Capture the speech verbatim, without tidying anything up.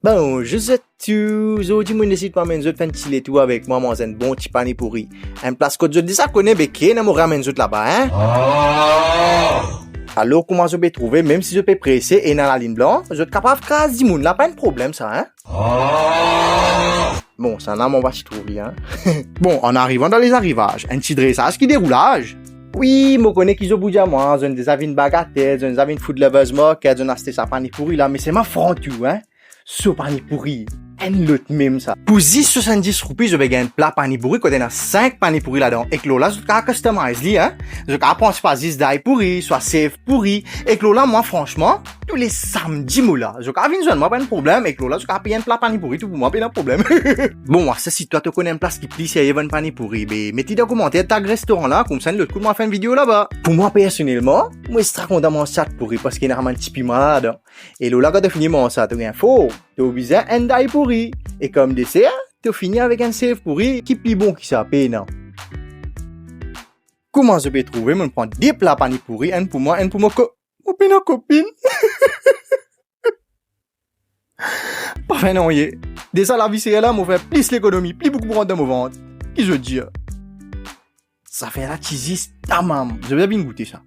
Bonzour zot tou, zordi mo inn desid pou amenn zot fer enn ti letour avek mwa, manz enn bon ti pani pouri. Enn plas kot zot deza kone, be ki ena mo ramenn zot laba, en? Alor, kouma zot pe trouve, mem si zot pe prese e ena lalinn blan, zot kapav kraz dimoun la, pa enn problem sa, en? Bon, sa la mo pa ti trouv li, en. Bon, an arivan dan lezarivaz, enn ti dresaz ki deroulaz. Wi, mo kone ki zot pou dir mwa, zot inn deza vinn Bagatelle, zot inn deza vinn Food Lovers Market, zot inn aste sa pani pouri la, me selman fran tou, en. So pani pouri, enn lot mem sa. Pou zis swasanndis roupi, zot pe gagn enn pla pani pouri kot ena sink pani pouri ladan. Ek lor la, zot kapav customize li, en. Zot kapav pran swa zis dal pouri, swa sev pouri. Ek lor la, mwa, fransman, tou le samdi mo la. Zot kapav vinn zwenn mwa, pa enn problem. Ek lor la, zot kapav pey enn pla pani pouri tou pou mwa, pena problem. Bon, mwa, si twa to kone enn plas ki pli serye vann pani pouri, be, met li dan komanter, tag restoran la, koumsa enn lot kou mwa fer enn video laba. Pou mwa, personelman, mo extra kontan manz chat pouri parski ena bann ti piman ladan. E lor la, kan to fini manz sa, to gagn for, to bizin enn dal pouri. E kom deser, to fini avek enn sev pouri. Ki pli bon ki sa, pena. Kouma zot pe trouve, mo pran de pla pani pouri, enn pou mwa, enn pou mo ko-, mo pena kopinn. Pa fer nanye. Deza lavi ser la, mo fer plis lekonomi, pli boukou pou rant dan mo vant. Ki zot dir? Zafer la ti zis tamam. Zot bizin vinn goute sa.